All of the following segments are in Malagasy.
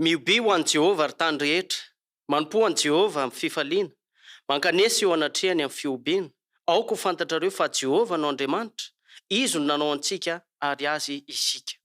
Mihobiha ho an'i Jehovah, ry tany rehetra. Manompoa an'i Jehovah amin'ny fifaliana. Mankanesa eo anatrehany amin'ny fihobiana. Aoka ho fantatrareo fa Jehovah no Andriamanitra. Izy no nanao antsika ary Azy isika.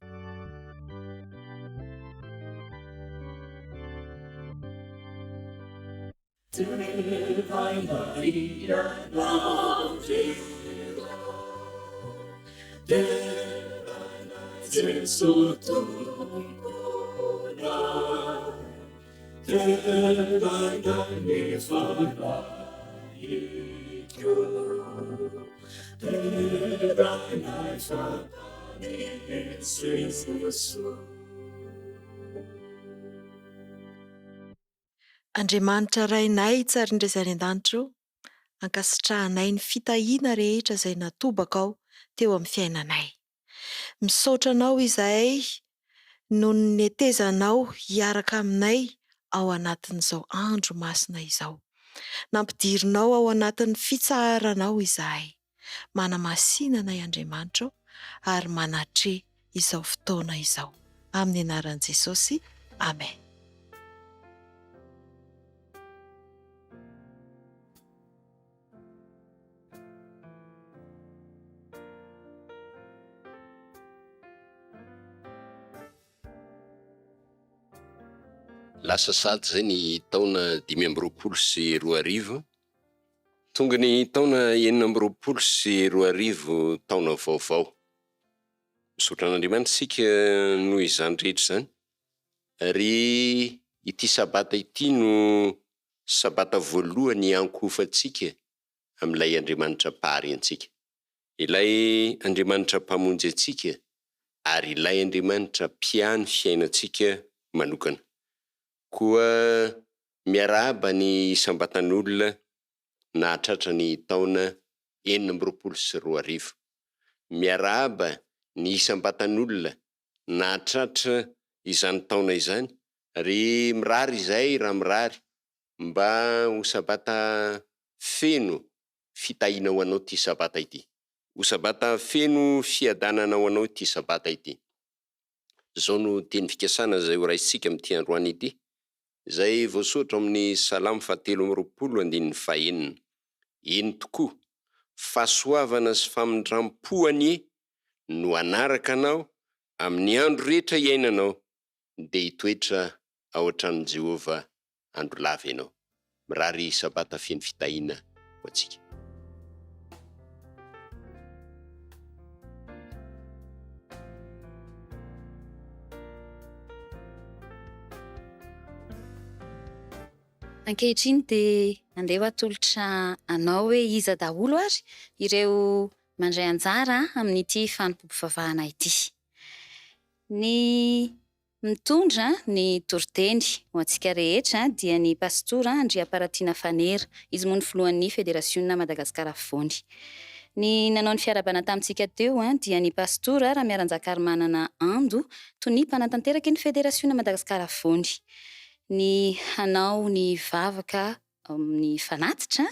Andriamanitra Rainay tsarindreza any an-danitra o, ankasitrahanay ny fitahiana rehetra izay natobakao teo amin'ny fiainanay. Misaotra Anao izahay noho ny netezanao hiaraka aminay ao anatin'izao andro masina izao. Nampidirinao ao anatin'ny fitsaharanao izahay. Manamasina anay Andriamanitra o ary manatre izao fotoana izao. Amin'ny anaran'i Jesosy, Amen. Lasa sahady izay ny taona 2025. Tonga ny taona 2026 taona vaovao. Misaotra an'Andriamanitra isika noho izany rehetra izany. Ary ity sabata ity no sabata voalohany hiankohofantsika amin'ilay Andriamanitra Mpahary antsika. Ilay Andriamanitra Mpamonjy antsika ary ilay Andriamanitra Mpiahy ny fiainantsika manokana. Koa miarahaba ny isam-batan'olona nahatratra ny taona 2026. Miarahaba ny isam-batan'olona nahatratra izany taona izany ary mirary izahay raha mirary mba ho sabata feno fitahiana ho anao ity sabata ity. Ho sabata feno fiadanana ho anao ity sabata ity. Izao no teny fikasana izay ho raisintsika amin'ity androany ity, izay voasoratra ao amin'ny Salamo fahatelo amby 20 andininy fahenina, Eny tokoa, fahasoavana sy famindram-po anie no hanaraka anao amin'ny andro rehetra iainanao, dia hitoetra ao an-tranon'i Jehovah andro lava ianao. Mirary Sabata feno fitahiana ho antsika. Ankehitriny dia andeha ho atolotra anao hoe iza daholo ary ireo mandray anjara amin'ity fanompoam-pivavahana ity. Ny Mitondra ny toriteny ho antsika rehetra dia ny Pastora Andriamparatiana Fanera, izy moa no filohan'ny Federasionina Madagasikara Afovoany. Ny nanao ny fiarahabana tamintsika teo dia ny Pastora Ramiaranjakarimanana Ando, tonia mpanatanteraka ny Federasiona Madagasikara Afovoany. Ny hanao ny vavaka. amin'ny fanatitra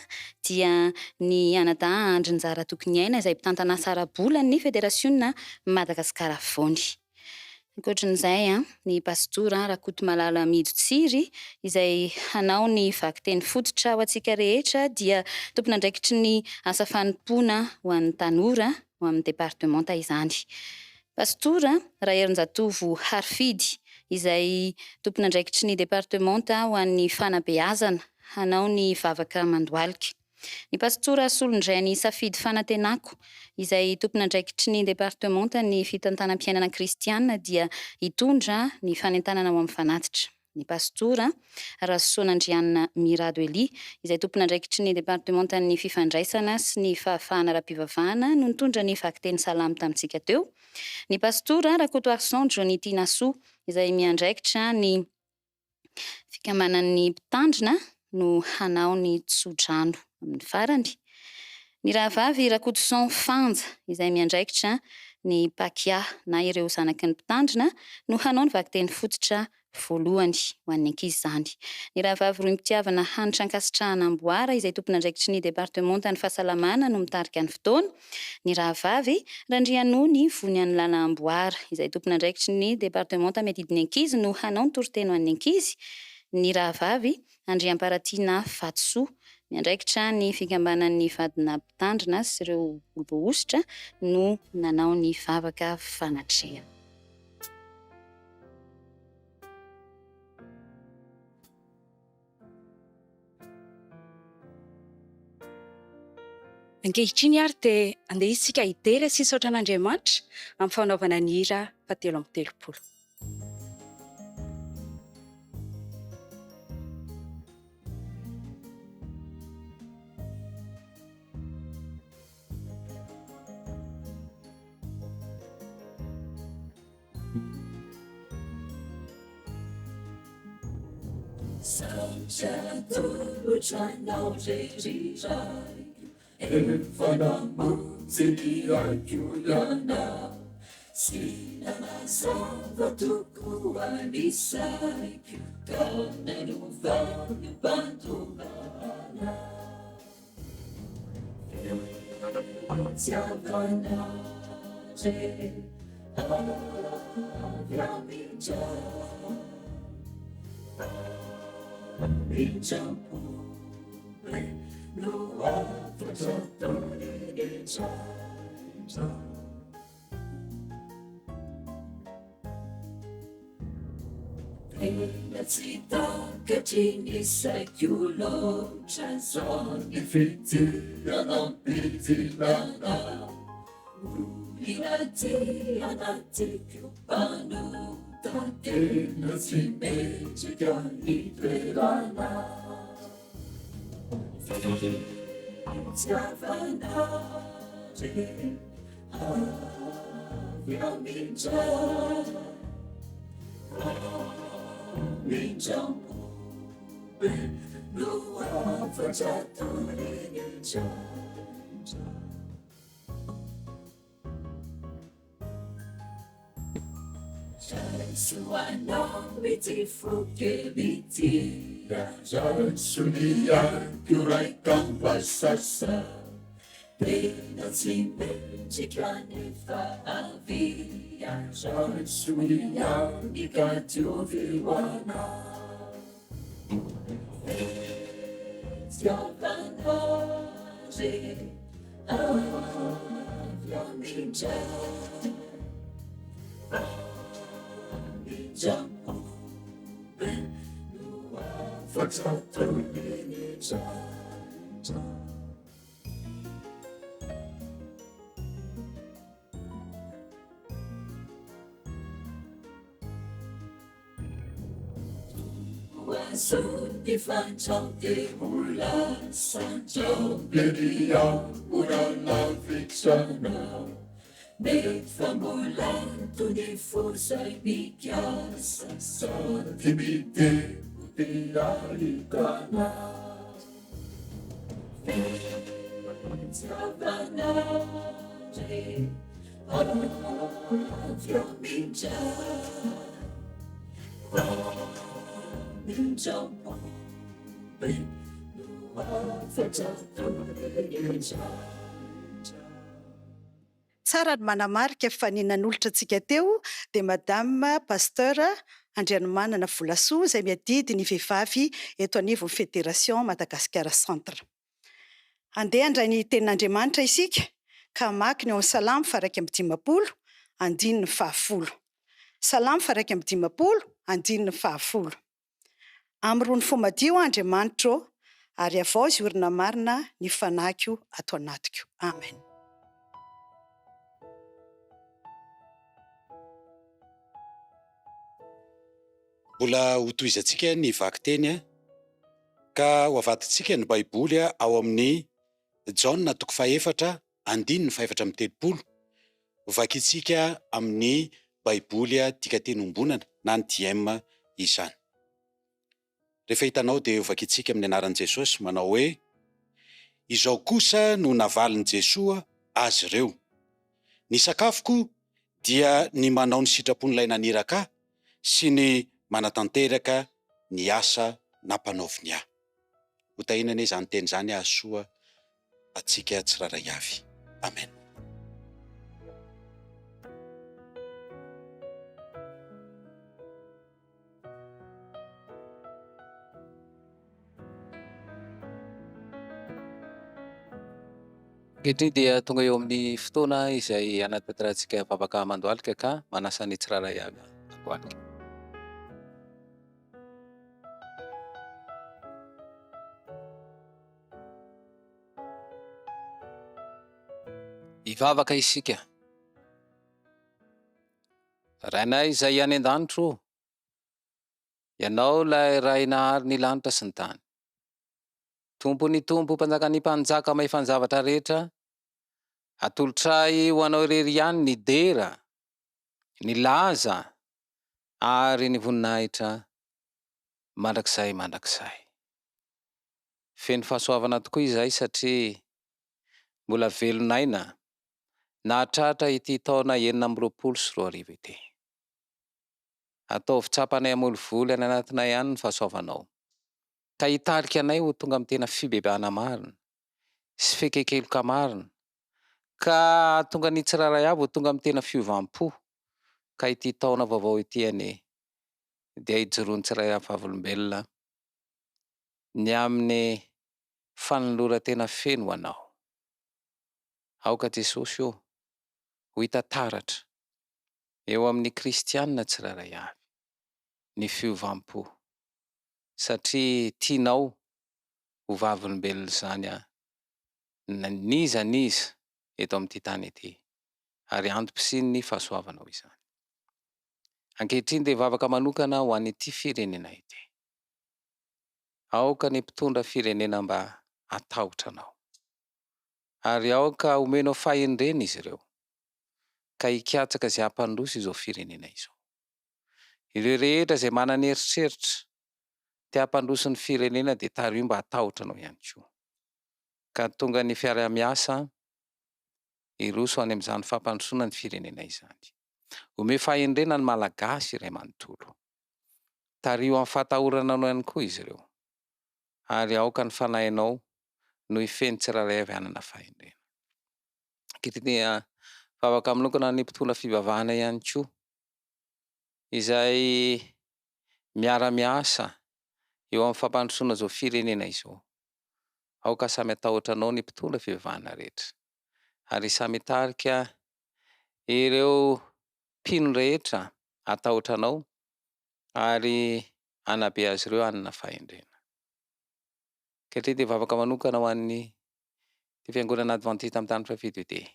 dia ny anadahy Andrinjara Tokiniaina izay mpitantana asa ara-bolan'ny Federasionina Madagasikara Afovoany. Ankoatran'izay, ny Pastora Rakotomalala Mijo Tsiry izay hanao ny vakiteny fototra ho antsika rehetra dia tompon'andraikitry ny asa fanompoana ho an'ny tanora ao amin'ny departemanta izany. Pastora Raherinjatovo Harifidy izay tompon'andraikitry ny departemanta ho an'ny fanabeazana hanao ny vavaka mandohalika. Ny Pastora Solondrainy Safidy Fanantenako izay tompon'andraikitry ny departemantan'ny fitantanam-piainana kristiana dia hitondra ny fanentanana ho amin'ny fanatitra. Ny Pastora Rasoanandrianina Mirado Elia izay tompon'andraikitry ny departemantan'ny fifandraisana sy ny fahafahana ara-pivavahana no nitondra ny vakiteny salamo tamintsika teo. Ny Pastora Rakotoarison Johnny Tinasoa izay miandraikitra ny Fikambanan'ny mpitandrina no hanao ny tso-drano amin'ny farany. Ny rahavavy Rakotoson Fanja izay miandraikitra ny Pakia na ireo zanaky ny mpitandrina no hanao ny vakiteny fototra voalohany ho an'ny ankizy izany. Ny rahavavy Rohim-pitiavana Hanitra Ankasitrahana Amboara izay tompon'andraikitry ny departemantan'ny fahasalamana no mitarika ny fotoana. Ny rahavavy, Randrianony Vonianilala Amboara, izay tompon'andraikitry ny departemanta miadidy ny ankizy no hanao ny toriteny ho an'ny ankizy, ny rahavavy, Andriamparatiana Vatosoa, miandraikitra ny fikambanan'ny vadina mpitandrina sy ireo olom-boahosotra no nanao ny vavaka fanatrehana. Ankehitriny ary dia andeha isika hidera sy hisaotra an'Andriamanitra amin'ny fanaovana ny hira fahatelo amby telopolo. Saotra tolotra anao re ry Raiko Efa namonjy ny aiko ianao Sy nanazava tokoa ny saiko Ka nanova ny mpandova anao Tena tsy takatry ny saiko loatra zao ny fitia nampijilana Olona aty anatiko mpanota tena tsy mendrika ny toerana Fitiavana re avy amin-dRay Famindram-po be no hafatra toriny indrindra. Raiso anao ity fo kely ity. Raiso ny aiko raikam-basasa. Tena tsy mendrika nefa avia. Raiso ny ahy ka diovy ho anao. Fitiavana re avy amin-dRay. Famindram-po be no hafatra tolony indrindra. hafatra toriny. Tsara ny manamarika fa ny nanolotra antsika teo dia Madame Pasteur Andrianomanana Volasoa izay miadidy ny vehivavy eto anivon'ny Fédération Madagasikara Centre. Andeha handray ny tenin'Andriamanitra isika ka hamaky ny ao amin'ny Salamo faha-51 andininy fahafolo. Salamo faha-51 andininy fahafolo. Amorony fo madio aho Andriamanitro ô, ary havaozy orina marina ny fanahiko ato anatiko. Amen. Mbola hotohizantsika ny vakiteny ka ho avadintsika ny Baiboly ao amin'ny Jaona toko fahefatra andininy fahefatra amby 30, hovakintsika amin'ny Baiboly dikanteny ombonana na ny diem izany. Rehefa hitanao dia hovakintsika amin'ny anaran'i Jesosy manao hoe, Izao kosa no navalin'i Jesoa azy ireo, Ny sakafoko dia ny manao ny sitrapon'ilay naniraka ahy sy ny manatanteraka ny asa nampanaoviny ahy. Ho tahiana anie izany teny izany hahasoa antsika tsirairay avy. Amen. Ankehitriny dia tonga eo amin'ny fotoana izay hanatanterahantsika vavaka mandohalika ka manasa ny tsirairay avy handohalika. Hivavaka isika. Rainay izay any an-danitra o, Ianao ilay Ray nahary ny lanitra sy ny tany. Tompon'ny Tompo, Mpanjakan'ny Mpanjaka mahefa ny zavatra rehetra, atolotray ho Anao irery ihany ny dera, ny laza ary ny voninahitra mandrakizay mandrakizay. Feno fahasoavana tokoa izahay satria mbola velon'aina nahatratra ity taona 2026 ity. Ataovy tsapanay hamolivoly any anatinay any ny fahasoavanao, ka hitarika anay ho tonga amin'ny tena fibebahana marina sy fekekeloka marina, ka hahatonga ny tsirairay avy ho tonga amin'ny tena fiovam-po, ka ity taona vaovao ity anie dia hijoroan'ny tsirairay avy vavolombelona ny amin'ny fanoloran-tena feno ho Anao. Aoka Jesosy ô, ho hita taratra eo amin'ny kristiana tsirairay avy ny fiovam-po, satria tianao ho vavolombelon'izany na n'iza n'iza eto amin'ity tany ity, ary antom-pisian'ny fahasoavanao izany. Ankehitriny dia vavaka manokana ho an'ity firenena ity. Aoka ny mpitondra firenena mba hatahotra anao. Ary aoka homenao fahendrena izy ireo, ka hikatsaka izay hampandroso izao firenena izao. Ireo rehetra izay manana eritreritra te hampandroso ny firenena dia tariho mba hatahotra anao ihany koa. Ka tonga ny fiaraha-miasa hiroso any amin'izany fampandrosoana ny firenena izany. Omeo fahendrena ny Malagasy iray manontolo. Tariho amin'ny fahatahorana anao ihany koa izy ireo. Ary aoka ny fanahinao no hifehy ny tsirairay avy hanana fahendrena. Ankehitriny dia vavaka manokana ny mpitondra fivavahana ihany koa izay miara-miasa eo amin'ny fampandrosoana izao firenena izao. Aoka samy hatahotra anao ny mpitondra fivavahana rehetra ary samy hitarika ireo mpino rehetra hatahotra anao ary hanabe azy ireo hanana fahendrena. Ankehitriny dia vavaka manokana ho an'ny ity fiangonana advantista amin'ny tany fahafito ity,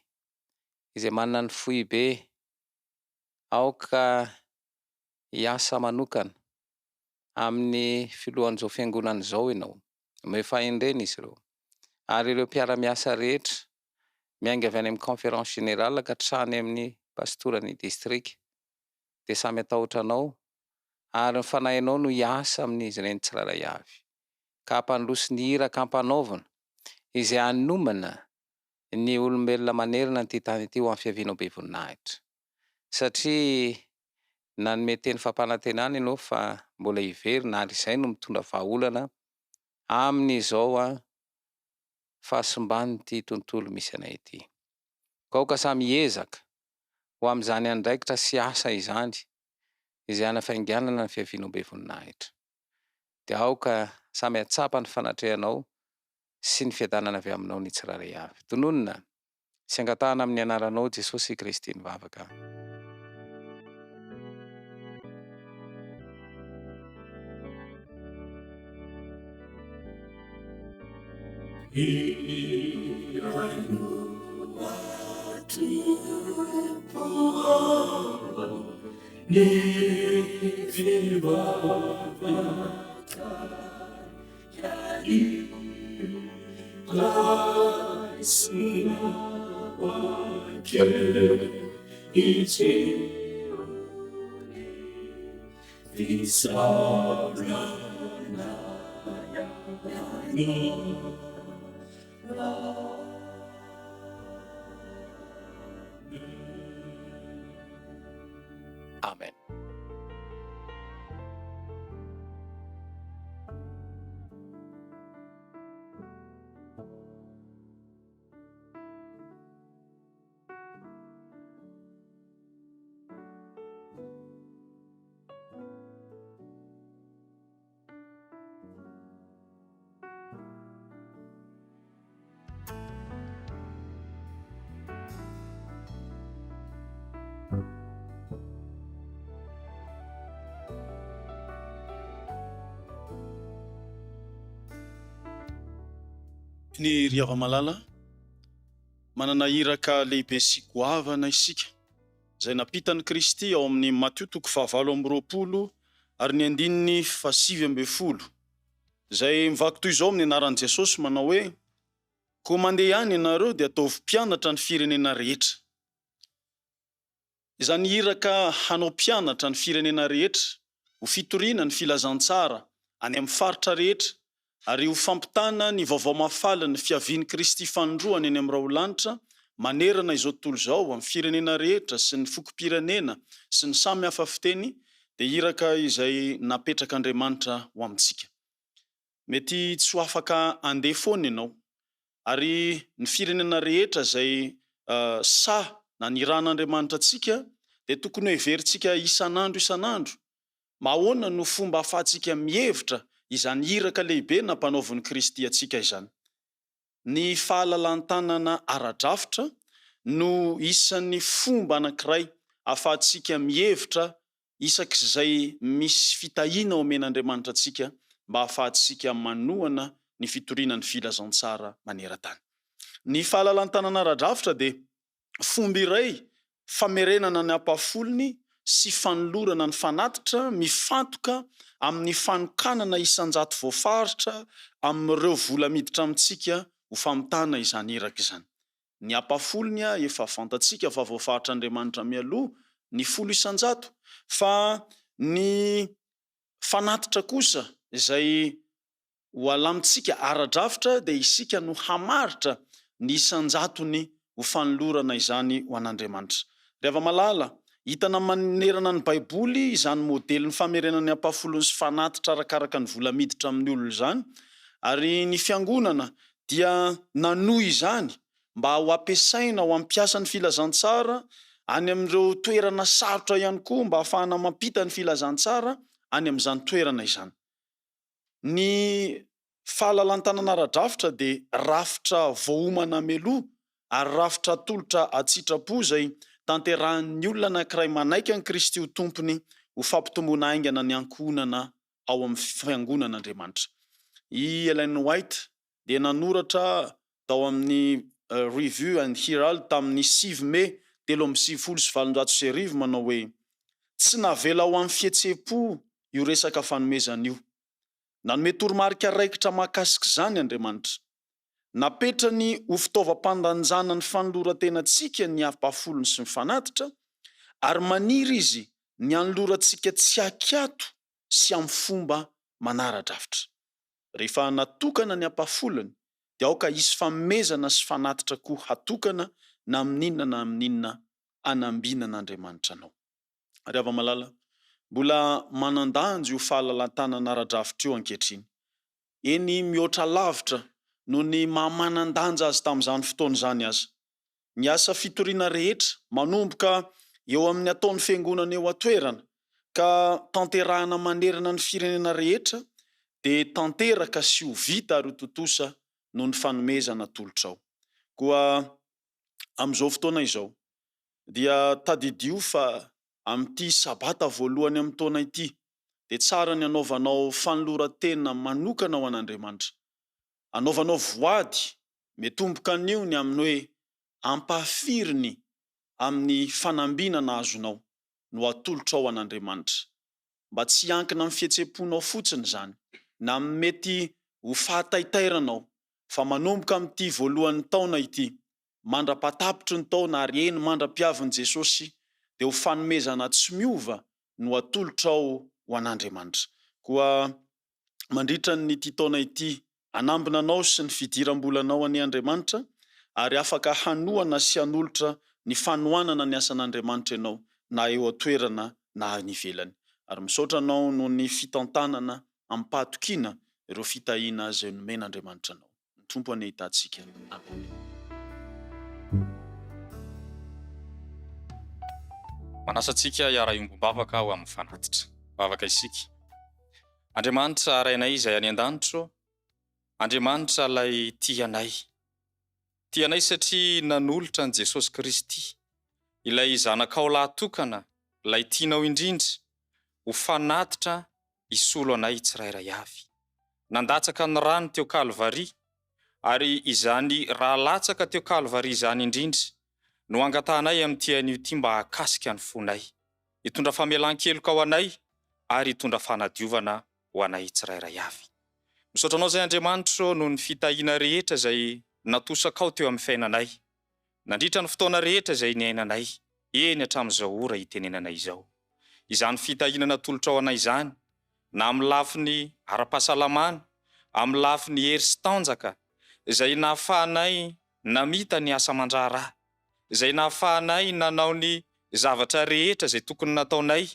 izay manana ny foibe aoka hiasa manokana amin'ny filohan'izao fiangonana izao ianao. Omeo fahendrena izy ireo ary ireo mpiara-miasa rehetra miainga avy any amin'ny conférence générale ka hatrany amin'ny pastoran'ny distrika dia samy hatahotra anao ary ny fanahinao no hiasa amin'izy ireny tsirairay avy ka hampandroso ny iraka ampanaovina izay hanomana ny olombelona manerana an'ity tany ity ho amin'ny fiavianao be voninahitra satria nanome teny fampanantenana ianao fa mbola hiverina ary izay no mitondra vahaolana amin'izao. fahasimban'ity tontolo misy anay ity. Ka aoka samy hiezaka ho amin'izany andraikitra sy asa izany izay hanafainganana ny fiavianao be voninahitra. Dia aoka samy hahatsapa ny fanatrehanao sy ny fiadanana avy aminao ny tsirairay avy. Tononina sy angatahana amin'ny anaranao Jesosy Kristy ny vavaka. Amen. Ny ry hava-malala, manana iraka lehibe sy goavana isika, izay nampitan'i Kristy ao amin'ny Matio toko fahavalo amby 20 ary ny andininy faha-19, izay mivaky toy izao amin'ny anaran'i Jesosy manao hoe, Koa mandeha ihany ianareo dia ataovy mpianatra ny firenena rehetra. Izany iraka hanao mpianatra ny firenena rehetra ho fitoriana ny filazantsara any amin'ny faritra rehetra ary ho fampitana ny vaovao mahafalin'ny fiavian'i Kristy fanindroany eny amin'ny raholanitra manerana izao tontolo izao amin'ny firenena rehetra sy ny fokom-pirenena sy ny samy hafa fiteny dia iraka izay napetrak'Andriamanitra ho amintsika. Mety tsy ho afaka handeha foana ianao. Ary ny firenena rehetra izay sahy naniran'Andriamanitra antsika dia tokony hoheverintsika isan'andro isan'andro. Ahoana no fomba ahafahantsika mihevitra izany iraka lehibe nampanaovin'i Kristy antsika izany? Ny fahalalan-tanana ara-drafitra no isan'ny fomba anankiray ahafahantsika mihevitra isak'izay misy fitahiana omen'Andriamanitra antsika mba hahafahantsika manohana ny fitoriana ny filazantsara maneran-tany. Ny fahalalan-tanana ara-drafitra dia fomba iray famerenana ny ampahafolony sy fanolorana ny fanatitra mifantoka amin'ny fanokanana isan-jato voafaritra amin'ireo vola miditra amintsika ho famitana izany iraka izany. Ny ampahafolony efa fantatsika fa voafaritr'Andriamanitra mialoha ny 10%, fa ny fanatitra kosa izay ho alamintsika ara-drafitra dia isika no hamaritra ny isan-jatony ho fanolorana izany ho an'Andriamanitra. Ry hava-malala, hitana manerana ny Baiboly izany modelin'ny famerenana ny ampahafolony sy fanatitra arakaraka ny vola miditra amin'ny olona izany, ary ny Fiangonana dia nanohy izany mba ho ampiasaina ho hampiasa ny filazantsara any amin'ireo toerana sarotra ihany koa mba hahafahana mampita ny filazantsara any amin'izany toerana izany. Ny fahalalan-tanana ara-drafitra dia rafitra voaomana mialoha ary rafitra atolotra an-tsitrapo izay tanterahin'ny olona anankiray manaiky an'i Kristy ho Tompony ho fampitomboana haingana ny ankohonana ao amin'ny Fiangonan'Andriamanitra. I Ellen White dia nanoratra tao amin'ny Review and Herald tamin'ny 9 Mey 1893 manao hoe, Tsy navela ho amin'ny fihetseham-po io resaka fanomezana io. Nanome toromarika raikitra mahakasika izany Andriamanitra. Napetrany ho fitaovam-pandanjana ny fanoloran-tenantsika ny ampahafolony sy ny fanatitra, ary maniry Izy ny hanolorantsika tsy an-kiato sy amin'ny fomba manara-drafitra. Rehefa natokana ny ampahafolony, dia aoka hisy fanomezana sy fanatitra koa hatokana na amin'inona na amin'inona anambinan'Andriamanitra anao. Ry hava-malala, mbola manan-danja io fahalalan-tanana ara-drafitra io ankehitriny. Eny, mihoatra lavitra. noho ny maha manan-danja azy tamin'izany fotoana izany aza. Ny asa fitoriana rehetra, manomboka eo amin'ny ataon'ny Fiangonana eo an-toerana ka tanterahana manerana ny firenena rehetra dia tanteraka sy ho vita ary ho tontosa noho ny fanomezana atolotrao. Koa amin'izao fotoana izao dia tadidio fa amin'ity Sabata voalohany amin'ny taona ity dia tsara ny hanaovanao fanoloran-tena manokana ho an'Andriamanitra. Anaovanao voady miatomboka anio ny amin'ny hoe ampahafiriny amin'ny fanambinana azonao no atolotrao an'Andriamanitra. Mba tsy hiankina amin'ny fihetsem-ponao fotsiny izany, na amin'ny mety ho fahataitairanao, fa manomboka amin'ity voalohan'ny taona ity, mandra-pahatapitry ny taona ary eny mandra-piavin'i Jesosy, dia ho fanomezana tsy miova no atolotrao ho an'Andriamanitra. Koa mandritra ny ity taona ity, hanambina anao sy ny fidiram-bolanao anie Andriamanitra, ary afaka hanohana sy hanolotra ny fanohanana ny asan'Andriamanitra ianao na eo an-toerana na any ivelany. Ary misaotra anao noho ny fitantanana amim-pahatokiana ireo fitahiana izay nomen'Andriamanitra anao. Ny Tompo anie hitahy antsika. Amen. Manasa antsika hiara-hiombom-bavaka aho amin'ny fanatitra. Vavaka isika. Andriamanitra Rainay izay any an-danitra ô, Andriamanitra ilay tia anay. Tia anay satria nanolotra an'i Jesosy Kristy, ilay Zanakao lahy tokana, ilay tianao indrindra, ho fanatitra hisolo anay tsirairay avy. Nandatsaka ny rany teo Kalvary, ary izany ra latsaka teo Kalvary izany indrindra no angatahanay amin'ity anio ity mba hahakasika ny fonay, hitondra famelan-keloka ho anay ary hitondra fanadiovana ho anay tsirairay avy. Misaotra Anao izay Andriamanitro noho ny fitahiana rehetra izay natosakao teo amin'ny fiainanay, nandritra ny fotoana rehetra izay niainanay, eny hatramin'izao ora itenenanay izao. Izany fitahiana natolotrao anay izany, na amin'ny lafiny ara-pahasalamana, amin'ny lafiny hery sy tanjaka, izay nahafahanay namita ny asa aman-draharaha, izay nahafahanay nanao ny zavatra rehetra izay tokony nataonay,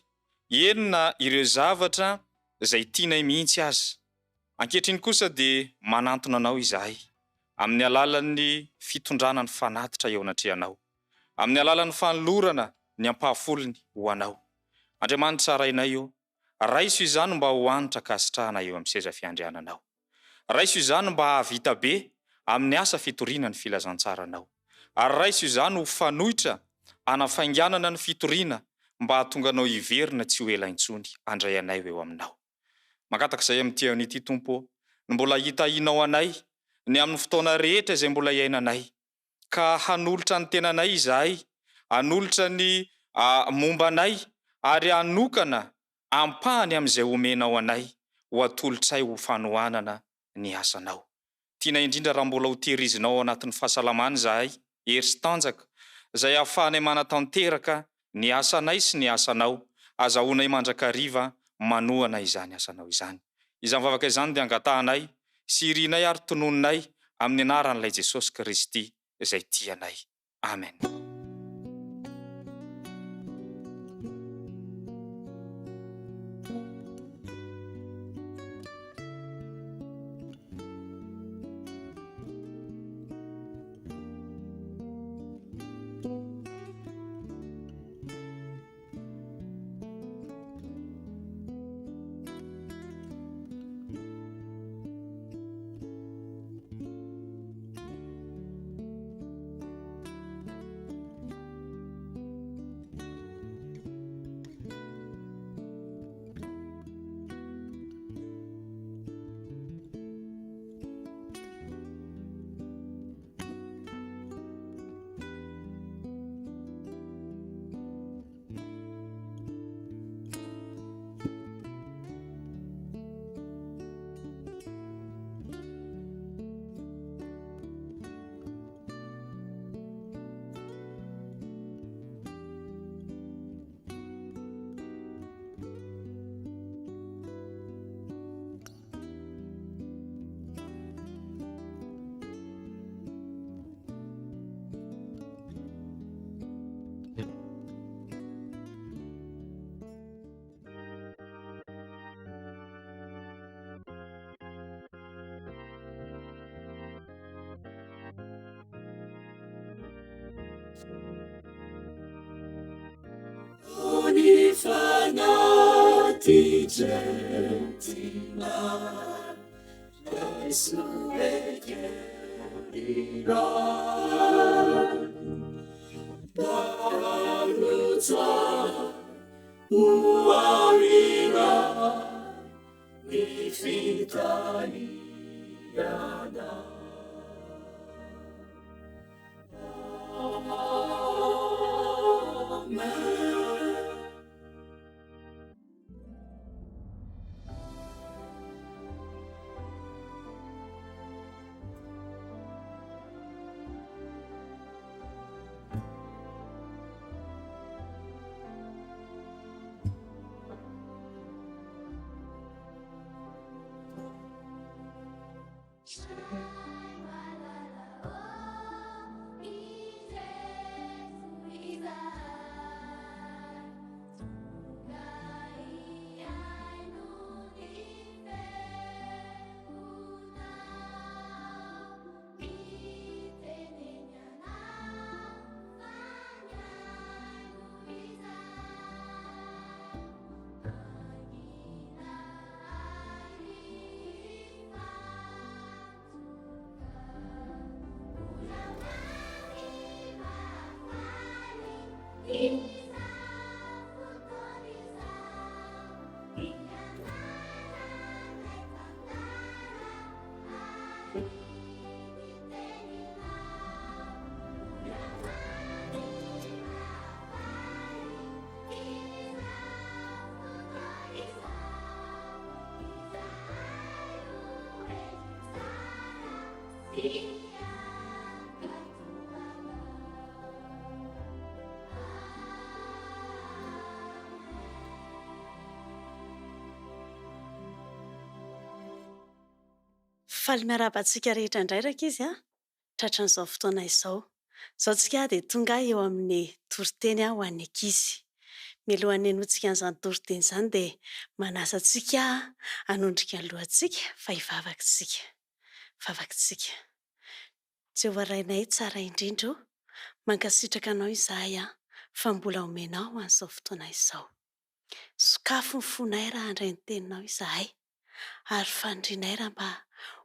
eny na ireo zavatra izay tianay mihitsy aza. Ankehitriny kosa dia manantona Anao izahay, amin'ny alalan'ny fitondrana ny fanatitra eo anatrehanao, amin'ny alalan'ny fanolorana ny ampahafolony ho Anao. Andriamanitra Rainay ô, raiso izany mba ho hanitra ankasitrahana eo amin'ny seza fiandriananao. Raiso izany mba hahavita be amin'ny asa fitoriana ny filazantsaranao. Ary raiso izany ho fanoitra hanafainganana ny fitoriana mba hahatonga anao hiverina tsy ho ela intsony handray anay ho eo aminao. Mangataka izay amin'ity anio ity Tompo ô, ny mbola hitahianao anay ny amin'ny fotoana rehetra izay mbola iainanay, ka hanolotra ny tenanay izahay, hanolotra ny momba anay ary hanokana ampahany amin'izay omenao anay ho atolotray ho fanohanana ny asanao. Tianay indrindra raha mbola ho tehirizinao ao anatin'ny fahasalamana izahay, hery sy tanjaka, izay ahafahanay manatanteraka ny asanay sy ny asanao, azahoanay mandrakariva manohana izany asanao izany. Izany vavaka izany dia angatahanay sy irinay ary tononinay amin'ny anaran'ilay Jesosy Kristy izay tia anay. Amen. Faly miarahaba antsika rehetra indray rankizy a! Tratran'izao fotoana izao. Izao tsika dia tonga eo amin'ny toriteny ho an'ny ankizy. Mialohan'ny henoantsika an'izany toriteny izany dia manasa antsika hanondrika ny lohantsika fa hivavaka isika. Vavaka isika. Jehovah Rainay tsara indrindra o, mankasitraka Anao izahay fa mbola omenao an'izao fotoana izao. Sokafy ny fonay raha handray ny Teninao izahay, ary fanirianay raha mba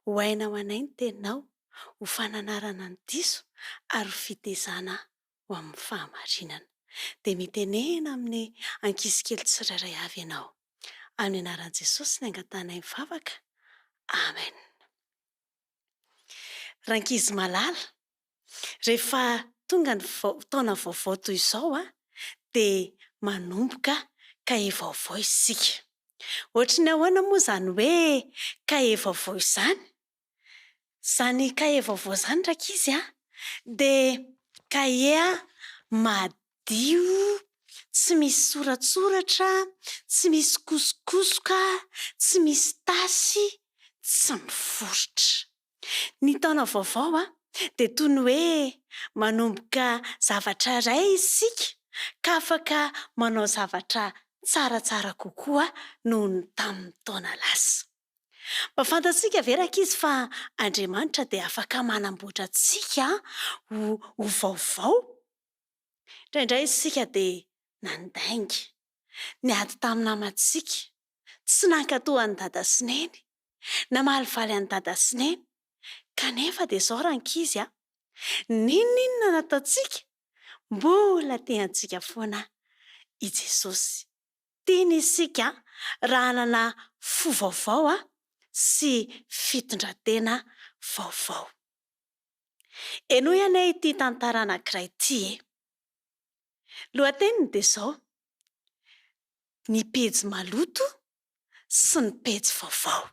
ho aina ho anay ny Teninao, ho fananarana ny diso ary ho fitezana ho amin'ny fahamarinana. Dia mitenena amin'ny ankizy kely tsirairay avy Ianao. Amin'ny anaran'i Jesosy ny angatahanay mivavaka. Amen. Rankizy malala, rehefa tonga ny taona vaovao toy izao dia manomboka kahie vaovao isika. Ohatry ny ahoana moa izany hoe kahie vaovao izany? Izany kahie vaovao izany rankizy dia kahie madio, tsy misy soratsoratra, tsy misy kosokosoka, tsy misy tasy, tsy miforitra. Ny taona vaovao dia toy ny hoe manomboka zavatra iray isika ka afaka manao zavatra tsaratsara kokoa noho ny tamin'ny taona lasa. Mba fantatsika ve rankizy fa Andriamanitra dia afaka manamboatra antsika ho ho vaovao? Indraindray isika dia nandainga, niady tamin'ny namantsika, tsy nankatò an'i Dada sy Neny, namalivaly an'i Dada sy Neny. Kanefa dia izao rankizy a! N'inon'inona nataontsika, mbola tiantsika foana i Jesosy. Tiany isika raha hanana fo vaovao sy fitondran-tena vaovao. Henoy anie ity tantara anankiray ity e! Lohateniny dia izao, Ny pejy maloto sy ny pejy vaovao.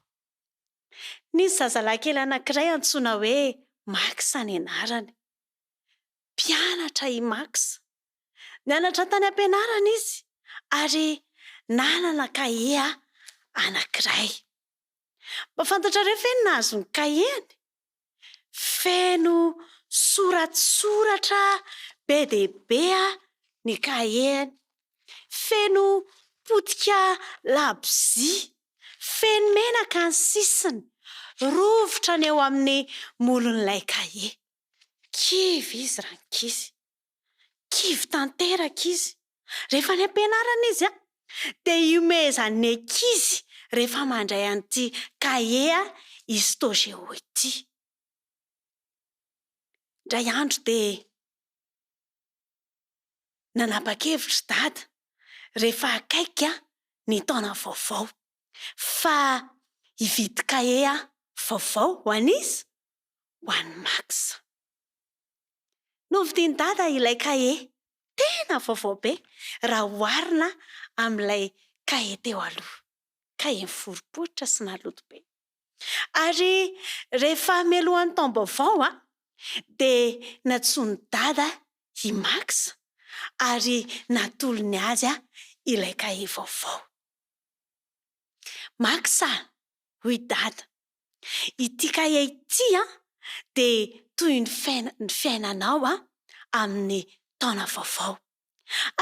Nisy zazalahy kely anankiray antsoina hoe Max ny anarany. Mpianatra i Max. Nianatra tany am-pianarana izy ary nanana kahie anankiray. Mba fantatrareo ve ny nahazo ny kahieny? Feno soratsoratra be dia be ny kahieny. Feno potika labozia. Feno menaka ny sisiny. Rovitra ny eo amin'ny molon'ilay kahie. Kivy izy rankizy. Kivy tanteraka izy. Rehefa any am-pianarana izy dia ihomehezan'ny ankizy rehefa mandray an'ity kahie histo-géo ity. Indray andro dia nanapa-kevitra i Dada rehefa akaiky ny taona vaovao fa hividy kahie vaovao ho an'iza? Ho an'i Max. Novidian'i Dada ilay kahie tena vaovao be raha oharina amin'ilay kahie teo aloha, kahie niforiporitra sy naloto be. Ary rehefa mialohan'ny taom-baovao dia nantsoin'i Dada i Max ary natolony azy ilay kahie vaovao. Max a! hoy Dada, Ity kahie ity dia toy ny ny fiainanao amin'ny taona vaovao.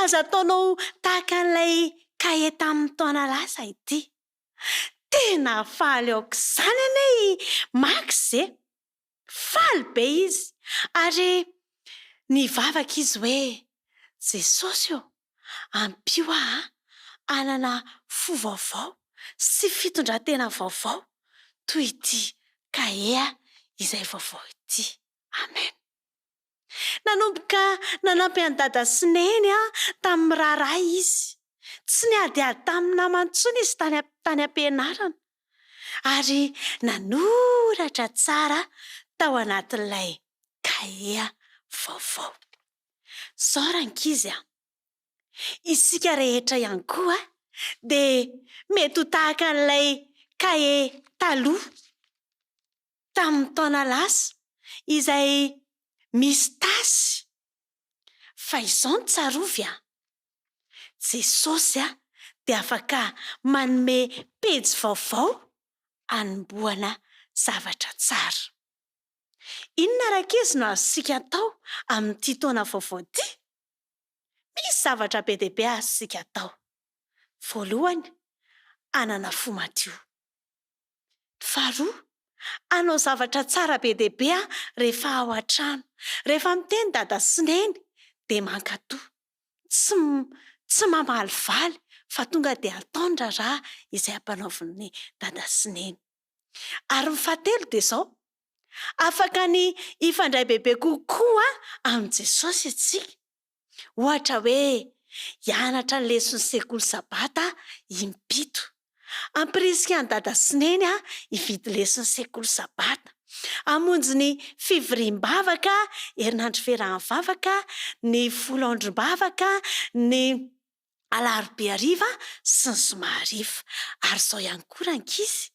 Aza ataonao tahaka an'ilay kahie tamin'ny taona lasa ity. Tena faly aok'izany anie i Max e! Faly be izy ary nivavaka izy hoe, Jesosy ô, ampio aho hanana fo vaovao sy fitondran-tena vaovao toy ity kahie izay vaovao ity. Amen. Nanomboka nanampy an'i Dada sy Neny tamin'ny raharaha izy. Tsy niadiady tamin'ny namany intsony izy tany tany am-pianarana, ary nanoratra tsara tao anatin'ilay kahie vaovao. Izao rankizy a! Isika rehetra ihany koa dia mety ho tahaka an'ilay kahie taloha. tamin'ny taona lasa izay misy tasy fa izao no tsarovy a! Jesosy dia afaka manome pejy vaovao hanombohana zavatra tsara. Inona rankizy no azontsika atao amin'ity taona vaovao ity? Misy zavatra be dia be azontsika atao. Voalohany, hanana fo madio. Faharoa, hanao zavatra tsara be dia be aho rehefa ao an-trano. Rehefa miteny Dada sy Neny dia mankatò. Tsy tsy mamalivaly fa tonga dia atao ny raharaha izay ampanaovin'i Dada sy Neny. Ary ny fahatelo dia izao, afaka ny hifandray bebe kokoa amin'i Jesosy isika. Ohatra hoe hianatra ny leson'ny sekoly sabata impito. Hampirisika an'i Dada sy Neny hividy leson'ny sekoly sabata. Hamonjy ny fivoriam-bavaka, herinandro fiaraha-mivavaka, ny folo androm-bavaka, ny alarobia hariva sy ny zoma hariva. Ary izao ihany koa rankizy,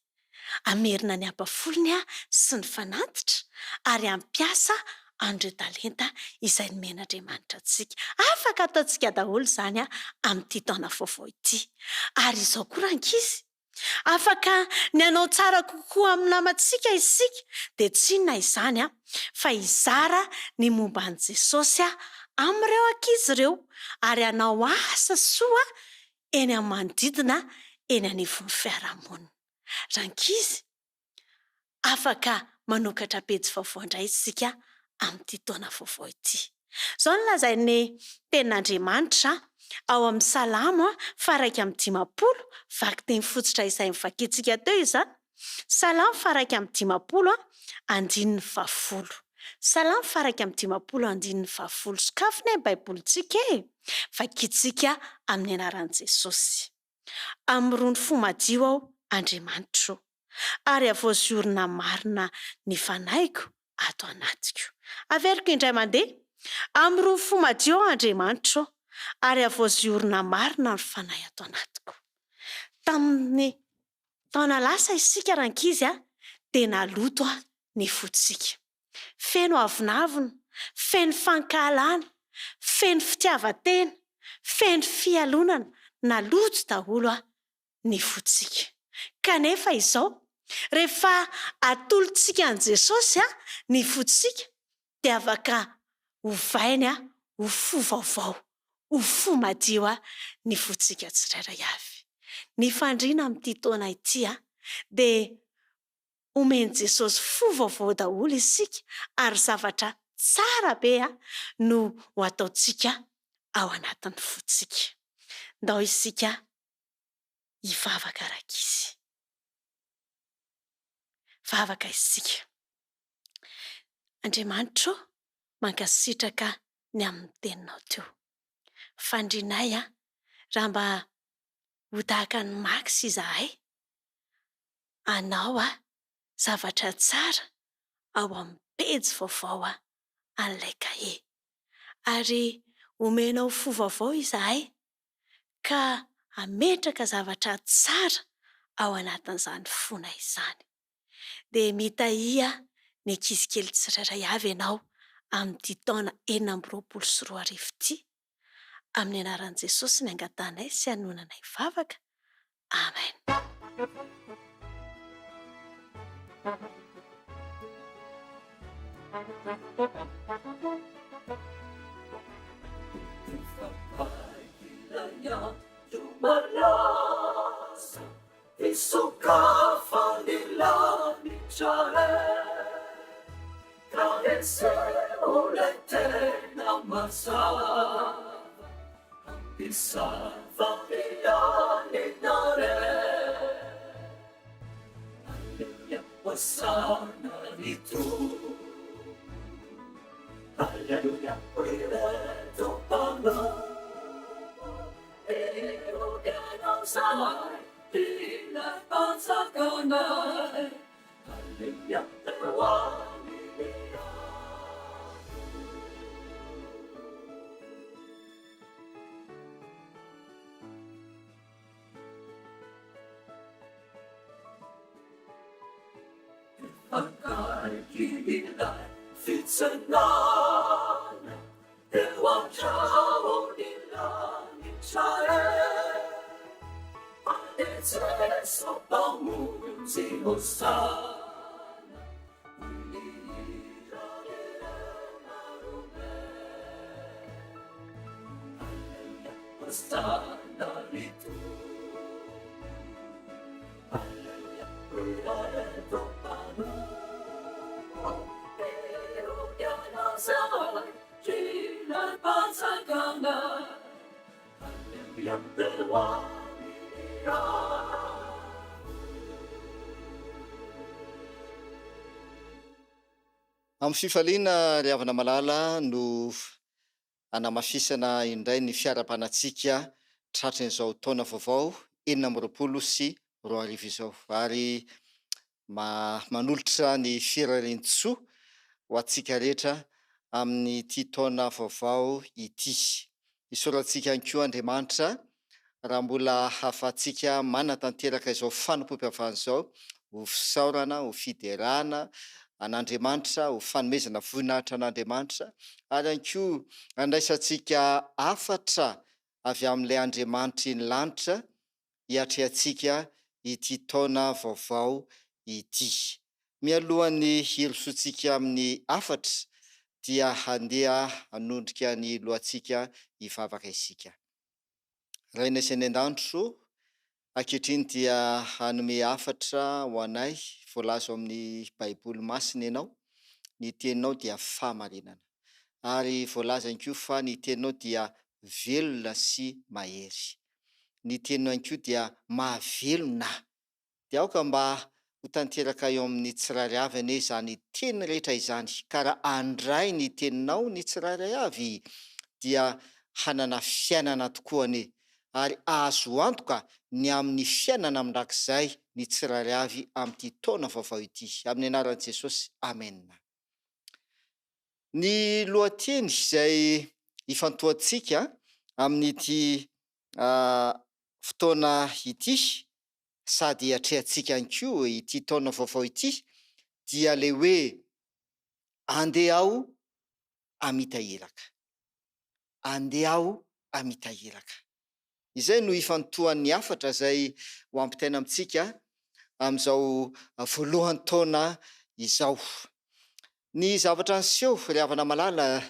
hamerina ny ampafolony sy ny fanatitra ary hampiasa an'ireo talenta izay nomen'Andriamanitra antsika. Afaka ataontsika daholo izany amin'ity taona vaovao ity. Ary izao koa rankizy, afaka ny hanao tsara kokoa amin'ny namantsika isika, dia tsy inona izany fa hizara ny momba an'i Jesosy amin'ireo ankizy ireo ary hanao asa soa eny amin'ny manodidina eny anivon'ny fiarahamonina. Rankizy, afaka manokatra pejy vaovao indray isika amin'ity taona vaovao ity. Izao no lazain'ny Tenin'Andriamanitra ao amin'ny Salamo faha-51, vakiteny fototra izay novakintsika teo izany, Salamo faha-51, andininy fahafolo. Salamo faha-51, andininy fahafolo. Sokafy anie ny Baibolintsika e! Vakintsika amin'ny anaran'i Jesosy. Amorony fo madio aho, Andriamanitro, ary havaozy orina marina ny fanahiko ato anatiko. Averiko indray mandeha, Amorony fo madio aho, Andriamanitro, ary havaozy orina marina ny fanahy ato anatiko. Tamin'ny taona lasa isika rankizy dia naloto ny fontsika. Feno avonavona, feno fankahalana, feno fitiavan-tena, feno fialonana, naloto daholo ny fontsika. Kanefa izao, rehefa atolotsika an'i Jesosy ny fontsika, dia afaka ovainy ho fo vaovao, ho fo madio ny fontsika tsirairay avy. Ny fandriana amin'ity taona ity dia Omen'i Jesosy fo vaovao daholo isika ary zavatra. tsara be no ho ataontsika ao anatin'ny fontsika. Ndao isika hivavaka rankizy. Vavaka isika. Andriamanitra ô, mankasitraka ny amin'ny teninao teo. Fandrinay a, raha mba ho tahaka an'i Max izahay, anao a, zavatra tsara ao amin'ny pejy vaovao a, an'ilay kahie. Ary omenao fo vaovao izahay ka hametraka zavatra tsara ao anatin'izany fonay izany. Dia mitahia ny ankizy kely tsirairay avy ianao amin'ity taona 2026 ity. Amin'ny anaran'i Jesosy ny angatahanay sy anonanay vavaka. Amen. Amin'ny fifaliana ry havana malala no hanamafisana indray ny fiarahabanantsika tratrin'izao taona vaovao 2026 izao ary manolotra ny firarian-tsoa ho antsika rehetra amin'ity taona vaovao ity. Isaorantsika ihany koa Andriamanitra raha mbola hahafahantsika manatanteraka izao fanompoam-pivavahana izao ho fisaorana, ho fiderana an'Andriamanitra, ho fanomezana voninahitra an'Andriamanitra ary ihany koa handraisantsika hafatra avy amin'ilay Andriamanitry ny lanitra hiatrehantsika ity taona vaovao ity. Mialohan'ny hirosoantsika amin'ny hafatra dia handeha hanondrika ny lohantsika hivavaka isika. Rainay izay any an-danitra ô, ankehitriny dia hanome hafatra ho anay voalaza ao amin'ny Baiboly masina Ianao, ny Teninao dia fahamarinana. Ary voalaza ihany koa fa ny Teninao dia velona sy mahery. Ny Teninao ihany koa dia mahavelona. Dia aoka mba ho tanteraka eo amin'ny tsirairay avy anie izany teny rehetra izany, ka raha handray ny Teninao ny tsirairay avy dia hanana fiainana tokoa anie, ary ahazo antoka ny amin'ny fiainana mandrakizay ny tsirairay avy amin'ity taona vaovao ity. Amin'ny anaran'i Jesosy, amena. Ny lohateny izay ifantohantsika amin'ity fotoana ity sady hiatrehantsika ihany koa ity taona vaovao ity dia ilay hoe andeha aho hamita iraka. Andeha aho hamita iraka. Izay no ifantohan'ny hafatra izay ho ampitaina amintsika amin'izao voalohan'ny taona izao. Ny zavatra niseho ry havana malala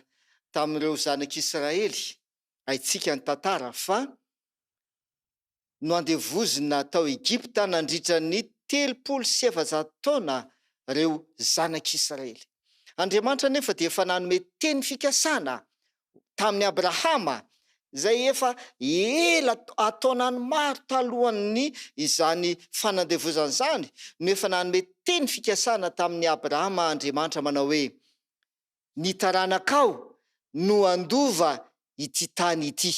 tamin'ireo zanak'Israely, haintsika ny tantara fa noandevozina tao Egypta nandritra ny 430 taona ireo zanak'Israely. Andriamanitra anefa dia efa nanome teny fikasana tamin'i Abrahama, izay efa ela an-taonany maro talohan'ny izany fanandevozana izany, no efa nanome teny fikasana tamin'i Abrahama Andriamanitra manao hoe, Ny taranakao no handova ity tany ity.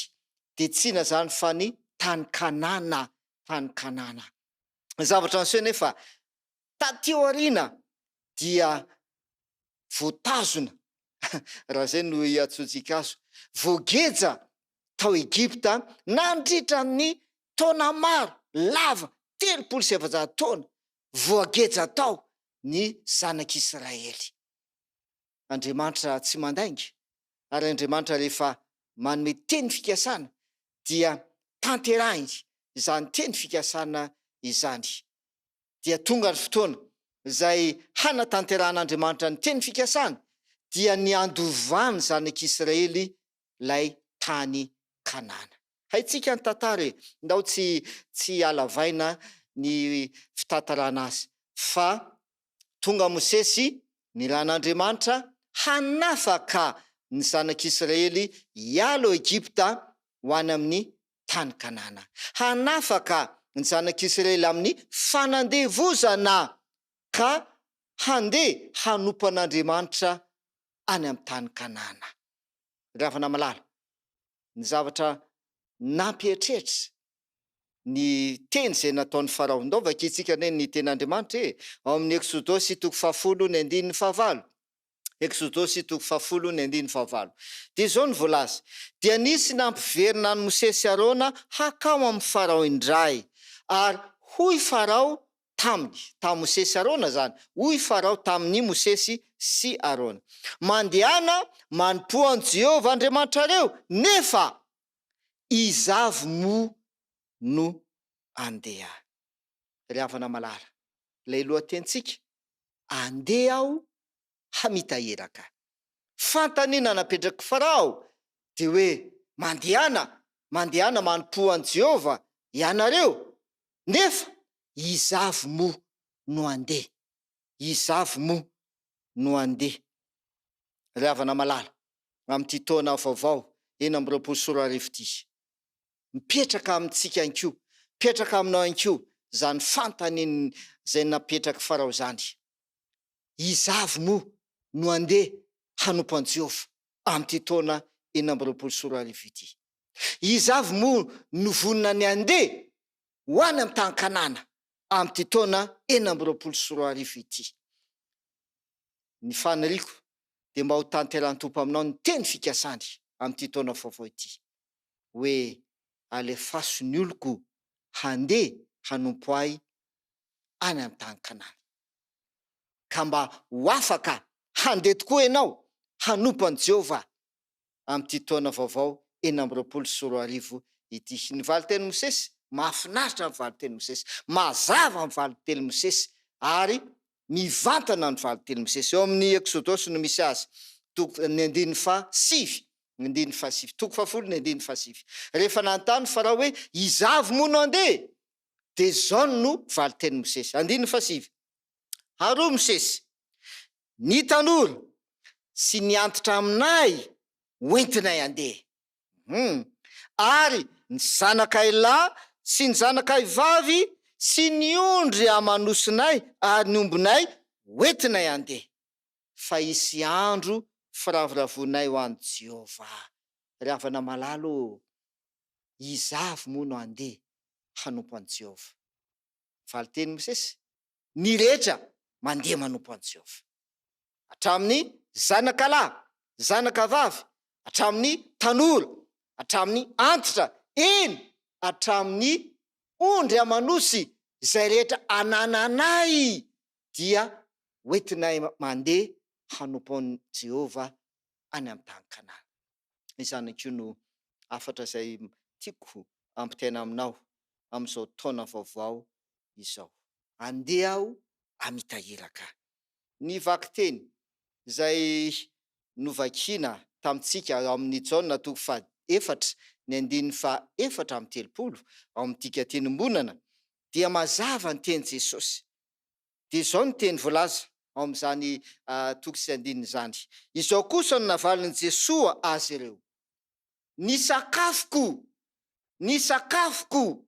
Dia tsy inona izany fa ny tany Kanana, tany Kanana. Ny zavatra niseho nefa taty aoriana dia voatazona, raha izay no iantsoantsika azy, voageja tao Egypta nandritra ny taona maro, lava, 430 taona, voageja tao ny zanak'Israely. Andriamanitra tsy mandainga, ary Andriamanitra rehefa manome teny fikasana dia tanterahiny izany teny fikasana izany. Dia tonga ny fotoana izay hanatanterahan'Andriamanitra ny teny fikasany, dia ny handovan'ny zanak'Israely ilay tany Kanana. Haintsika ny tantara e! Ndao tsy tsy halavaina ny fitantarana azy fa Tonga Mosesy, nilan'Andriamanitra hanafaka ny zanak'Israely hiala ao Egypta ho any amin'ny tany Kanana. Hanafaka ny zanak'Israely amin'ny fanandevozana ka handeha hanompo an'Andriamanitra any amin'ny tany Kanana. Ry havana malala, ny zavatra nampieritreritra ny teny izay nataon'i Farao. Ndao vakintsika anie ny tenin'Andriamanitra e! Ao amin'ny Eksodosy toko fahafolo ny andininy fahavalo. Eksodosy toko fahafolo ny andininy fahavalo. Dia izao no voalaza, Dia nisy nampiverina an'i Mosesy sy Arona hankao amin'i Farao indray. Ary hoy Farao taminy, tamin'i Mosesy sy Arona izany, hoy Farao tamin'i Mosesy sy Arona, Mandehana manompoa an'i Jehovah Andriamanitrareo, nefa Iza avy moa no andeha? Ry havana malala, ilay lohatenintsika, Andeha aho hamita iraka. Fanontaniana napetrak'i Farao dia hoe, Mandehana, mandehana manompoa an'i Jehovah ianareo, nefa iza avy moa no andeha? Iza avy moa no andeha? Ry havana malala, amin'ity taona vaovao 2026 ity. Mipetraka amintsika ihany koa, mipetraka aminao ihany koa izany fanontaniana izay napetrak'i Farao izany, Iza avy moa no handeha hanompo an'i Jehovah amin'ity taona 2026 ity? Iza avy moa no vonona ny handeha ho any amin'ny tany Kanana amin'ity taona 2026 ity? Ny faniriako dia mba ho tanterahan'ny Tompo aminao ny teny fikasany amin'ity taona vaovao ity, hoe, Alefaso ny oloko handeha hanompo Ahy any an-tany Kanana. Ka mba ho afaka handeha tokoa ianao hanompo an'i Jehovah amin'ity taona vaovao 2026 ity. Ny valin-tenin'i Mosesy, mahafinaritra ny valin-tenin'i Mosesy, mazava ny valin-tenin'i Mosesy, ary mivantana ny valin-tenin'i Mosesy. Eo amin'ny Eksodosy no misy azy, toko, ny andininy faha sivy, ny andininy faha sivy, toko fahafolo ny andininy faha sivy. Rehefa nanontany Farao hoe, Iza avy moa no handeha? Dia izao no valin-tenin'i Mosesy, andininy faha sivy, Ary hoy Mosesy, Ny tanora sy ny antitra aminay hoentinay handeha. Hum. Ary ny zanakay lahy sy ny zanakay vavy sy ny ondry aman'osinay ary ny ombinay hoentinay handeha. Fa hisy andro firavoravoanay ho an'i Jehovah. Ry havana malala ô, iza avy moa no handeha hanompo an'i Jehovah? Valin-tenin'i Mosesy, Ny rehetra mandeha manompo an'i Jehovah. Hatramin'ny zanaka lahy, zanaka vavy, hatramin'ny tanora, hatramin'ny antitra, eny, hatramin'ny ondry aman'osy, izay rehetra anananay dia hoentinay mandeha hanompo an'i Jehovah any amin'ny tany Kanana. Izany koa no hafatra izay tiako hampitaina aminao amin'izao taona vaovao izao. Andeha aho hamita iraka. Ny vakiteny izay novakiana tamintsika ao amin'ny Jaona toko faha efatra ny andininy faha 34 ao amin'ny dikanteny iombonana dia mazava ny tenin'i Jesosy. Dia izao ny teny voalaza. ao amin'izany toko sy andininy izany. Izao kosa no navalin'i Jesoa azy ireo, Ny sakafoko, ny sakafoko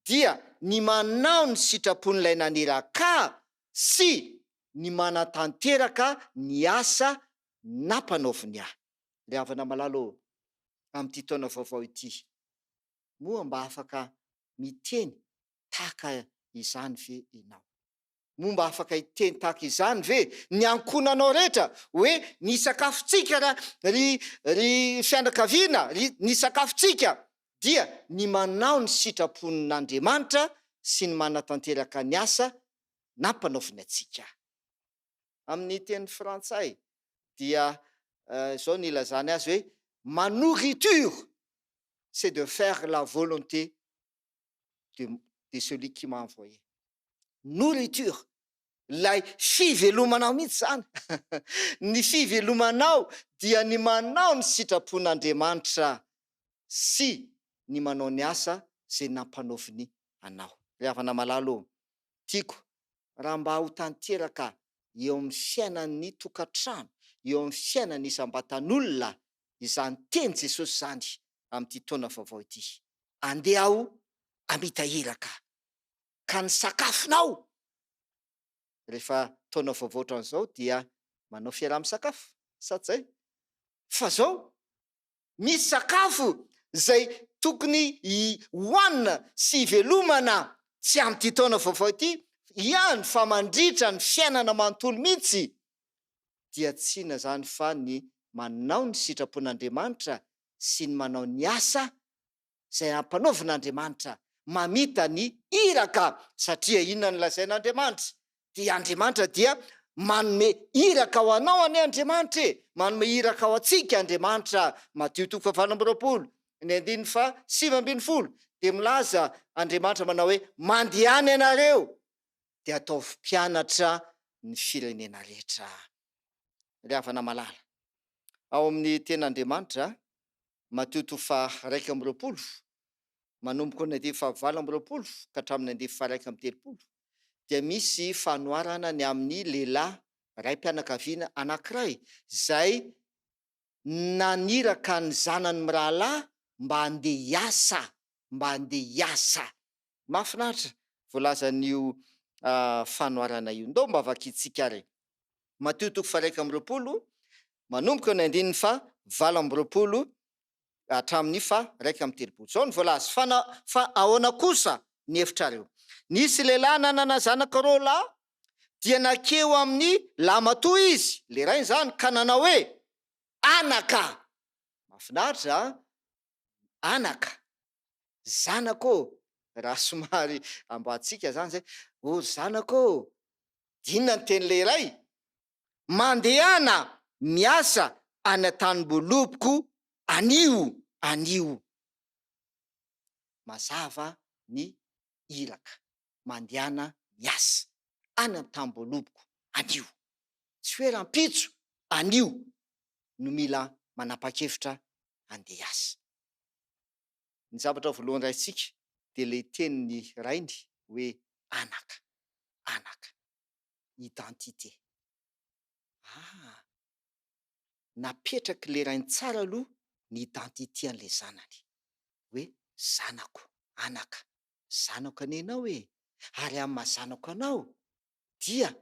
dia ny manao ny sitrapon'ilay naniraka Ahy sy ny manatanteraka ny asa nampanaoviny Ahy. Ry havana malala ô, amin'ity taona vaovao ity, moa mba afaka miteny tahaka izany ve ianao? Moa mba afaka hiteny tahaka izany ve ny ankohonanao rehetra hoe ny sakafontsika ra, ry, ry fianakaviana, ry, ny sakafontsika dia ny manao ny sitrapon'Andriamanitra sy ny manatanteraka ny asa nampanaoviny antsika. Amin'ny teny frantsay dia izao no ilazany azy hoe ma nourriture c'est de faire la volonté de de celui qui m'a envoyé. Nourriture, ilay fivelomanao mihitsy izany. Ny fivelomanao dia ny manao ny sitrapon'Andriamanitra sy ny manao ny asa izay nampanaoviny anao. Ry havana malala ô, tiako raha mba ho tanteraka eo amin'ny fiainan'ny tokantrano, eo amin'ny fiainan'ny isam-batan'olona izany teny Jesosy izany amin'ity taona vaovao ity. Andeha aho hamita iraka, ka ny sakafonao, rehefa taona vaovao ohatran'izao dia manao fiaraha-misakafo, sa tsy izay? Fa zao, misy sakafo izay tokony hohanina sy hivelomana tsy amin'ity taona vaovao ity ihany fa mandritra ny fiainana manontolo mihitsy, dia tsy inona izany fa ny manao ny sitrapon'Andriamanitra sy ny manao ny asa izay ampanaovin'Andriamanitra, mamita ny iraka, satria inona no lazain'Andriamanitra? Dia Andriamanitra dia manome iraka ho anao anie Andriamanitra e! Manome iraka ho antsika Andriamanitra, Matio toko fahavalo amby 20, ny andininy faha 19, dia milaza Andriamanitra manao hoe, mandehana ianareo, dia ataovy mpianatra ny firenena rehetra. Ry havana malala, ao amin'ny Tenin'Andriamanitra, Matio toko faha 21, manomboka ny andininy faha 28 ka hatramin'ny andininy faha 31, dia misy fanoharana ny amin'ny lehilahy raim-pianakaviana anankiray izay naniraka ny zanany mirahalahy mba handeha hiasa, mba handeha hiasa. Mahafinaritra voalazan'io fanoharana io. Ndao mba vakintsika ary. Matio toko faha 21, manomboka eo ny andininy faha 28 hatramin'ny faha 31. Izao no voalaza, Fa na, fa ahoana kosa ny hevitrareo? Nisy lehilahy nanana zanaka roa lahy, dia nankeo amin'ny lahimatoa izy, le rainy izany, ka nanao hoe, Anaka! Mahafinaritra an! Anaka! Zanako ô! Raha somary amboatsika izany izay, ô ry zanako ô! Inona ny tenin'ilay iray? Mandehana miasa any an-tanimboaloboko anio, anio. Mazava ny iraka. Mandehana miasa any an-tanimboaloboko anio. Tsy hoe rahampitso, anio no mila manapa-kevitra handeha hiasa. Ny zavatra voalohany raisintsika dia ilay tenin'ny rainy hoe anaka, anaka, identité. Ah! Napetrak'ilay rainy tsara aloha ny identité an'ilay zanany, hoe zanako, anaka, zanako anie ianao e! Ary amin'ny maha zanako anao dia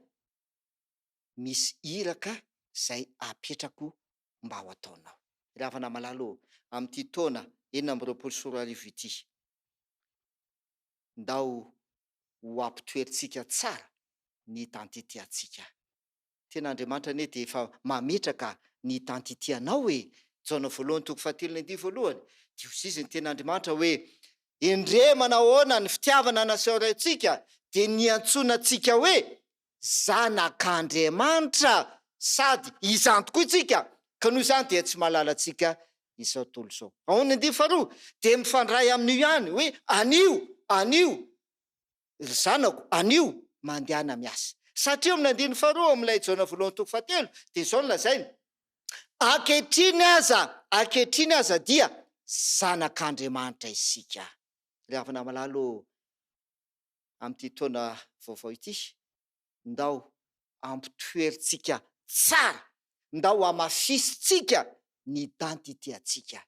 misy iraka izay apetrako mba ho ataonao. Ry havana malala ô, amin'ity taona 2026 ity, ndao ho ampitoerintsika tsara ny identité antsika. Tena Andriamanitra anie dia efa mametraka ny identité anao e! Jaona voalohany toko fahatelo ny andiany voalohany, dia hoy izy ny tenin'Andriamanitra hoe, Endrey manahoana ny fitiavana naseho Raintsika dia niantsoana antsika hoe Zanak'Andriamanitra sady izany tokoa isika, ka noho izany dia tsy mahalala antsika izao tontolo izao. Ao ny andiany faharoa dia mifandray amin'io ihany hoe anio, anio, ry zanako, anio mandehana miasa. Satria ao amin'ny andiany faharoa ao amin'ilay Jaona voalohany toko fahatelo dia izao no lazainy, Ankehitriny aza, ankehitriny aza dia zanak'Andriamanitra isika. Ry havana malala ô, amin'ity taona vaovao ity, ndao. ampitoherintsika tsara, ndao hamafisintsika ny identité antsika,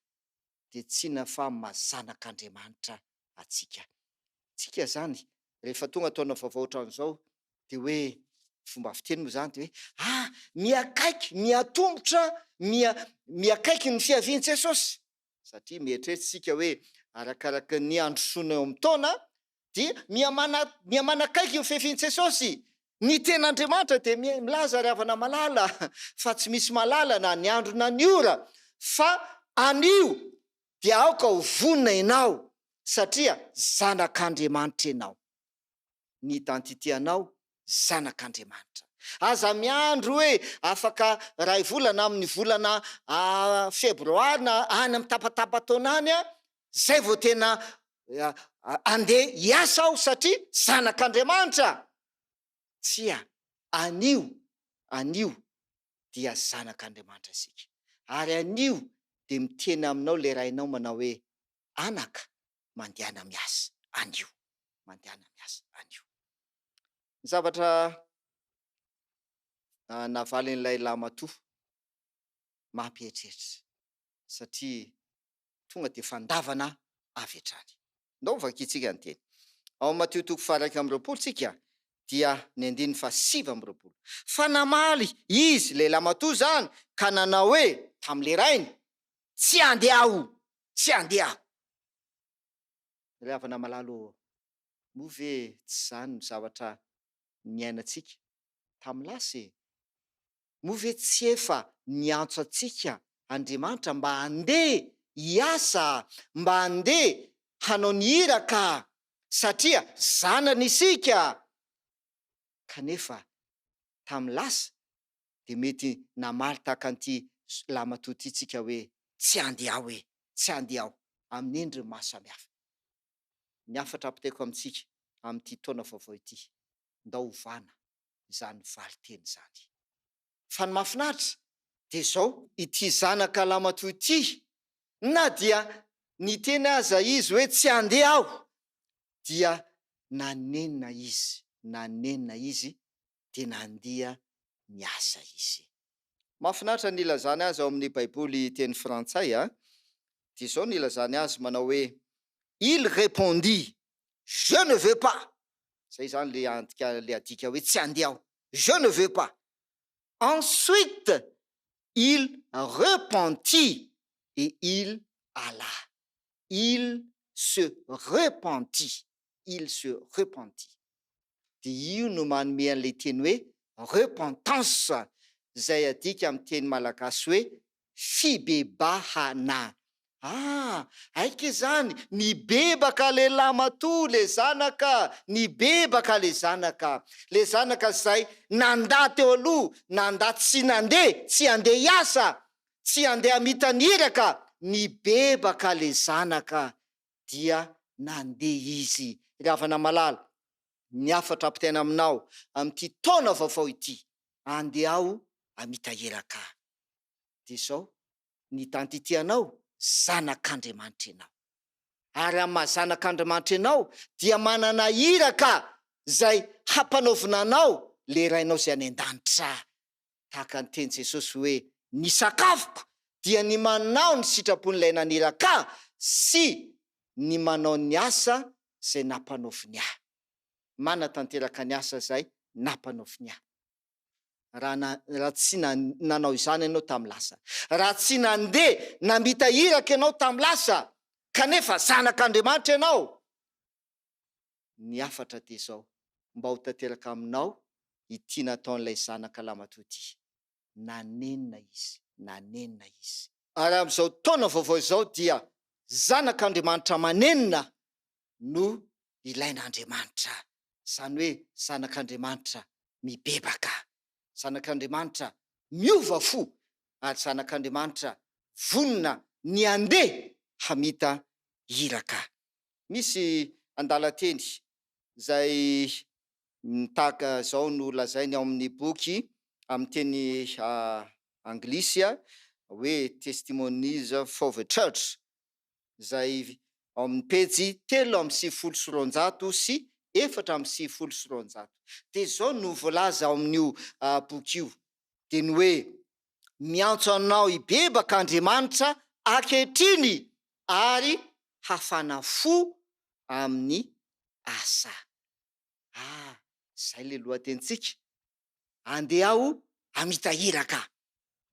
dia tsy inona fa maha zanak'Andriamanitra antsika. Tsika izany rehefa tonga taona vaovao ohatran'izao dia hoe fomba fiteny moa izany dia hoe ah miha-akaiky, miha-tongotra, miha miha-akaiky ny fiavian'i Jesosy. Satria mieritreritra isika hoe arakaraka ny handrosoana eo amin'ny taona dia miha mana miha manakaiky ny fiavian'i Jesosy. Ny tenin'Andriamanitra dia milaza ry havana malala fa tsy misy mahalala na ny andro na ny ora fa anio dia aoka ho vonona ianao satria zanak'Andriamanitra ianao. Ny identité anao zanak'Andriamanitra. Aza miandry hoe afaka iray volana amin'ny volana febroary na any amin'ny tapatapa-taona any zay vao tena andeha hiasa aho satria zanak'Andriamanitra. Tsia, anio, anio dia zanak'Andriamanitra isika. Ary anio dia miteny aminao ilay Rainao manao hoe, Anaka, mandehana miasa anio. Mandehana miasa anio. Ny zavatra navalin'ilay lahimatoa mampieritreritra satria tonga dia fandavana avy hatrany. Ndao ho vakintsika ny teny. Ao amin'ny Matio toko faha-21 tsika dia ny andininy faha-29. Fa namaly izy, ilay lahimatoa izany, ka nanao hoe tamin'ilay rainy, Tsy handeha aho! Tsy handeha aho! Ry havana malala ô, moa ve tsy izany no zavatra niainantsika tamin'ny lasa e? Moa ve tsy efa niantso antsika Andriamanitra mba handeha hiasa, mba handeha hanao ny iraka, satria zanany isika? Kanefa tamin'ny lasa dia mety namaly tahaka an'ity lahimatoa ity tsika hoe, Tsy handeha aho e! Tsy handeha aho! Amin'ny endriny maro samihafa. Ny hafatra ampitaiko amintsika amin'ity taona vaovao ity, ndao hovana izany valin-teny izany. Fa ny mahafinaritra dia izao, ity zanaka lahimatoa ity, na dia niteny aza izy hoe tsy handeha aho, dia nanenina izy, nanenina izy dia nandeha niasa izy. Mahafinaritra ny ilazany azy ao amin'ny Baiboly teny frantsay a! Dia izao no ilazany azy manao hoe, Il répondit, Je ne veux pas! Izay izany ilay andika ilay adika hoe tsy handeha aho. Je ne veux pas! Ensuite, il repentit et il alla. Il se repentit. Il se repentit. Dia io no manome an'ilay teny hoe repentance, izay adika amin'ny teny malagasy hoe fibebahana. Ah! Aika izany, nibebaka le lamatoa, le zanaka, nibebaka le zanaka. Le zanaka izay nandà teo aloha, nandà tsy nandeha, tsy handeha hiasa, tsy handeha hamita ny iraka, nibebaka le zanaka dia nandeha izy. Ry havana malala, ny hafatra ampitaina aminao amin'ity taona vaovao ity, andehao hamita iraka. Dia izao, ny identité anao, zanak'Andriamanitra ianao. Ary amin'ny maha zanak'Andriamanitra ianao dia manana iraka izay hampanaovina anao le Rainao izay any an-danitra. Tahaka ny teny Jesosy hoe, ny sakafoko dia ny manao ny sitrapon'ilay naniraka ahy sy ny manao ny asa izay nampanaoviny ahy. Manatanteraka ny asa izay nampanaoviny ahy. Raha na, raha tsy na, nanao izany ianao tamin'ny lasa. Raha tsy nandeha namita iraka ianao tamin'ny lasa, kanefa zanak'Andriamanitra ianao, ny hafatra dia izao, mba ho tanteraka aminao ity nataon'ilay zanaka lamatoa ity. Nanenina izy, nanenina izy. Ary amin'izao taona vaovao izao dia zanak'Andriamanitra manenina no ilain'Andriamanitra, izany hoe zanak'Andriamanitra mibebaka, zanak'Andriamanitra miova fo, ary zanak'Andriamanitra vonona ny handeha hamita iraka. Misy andalan-teny izay tahaka izao no lazainy ao amin'ny boky amin'ny teny anglisy hoe Testimonies for the Church, izay ao amin'ny pejy 293. 294. Dia izao no voalaza ao amin'io boky io, dia ny hoe, Miantso anao hibebaka Andriamanitra ankehitriny ary hafana fo amin'ny asa. Ah, izay ilay lohatenintsika. Andeha aho hamita iraka.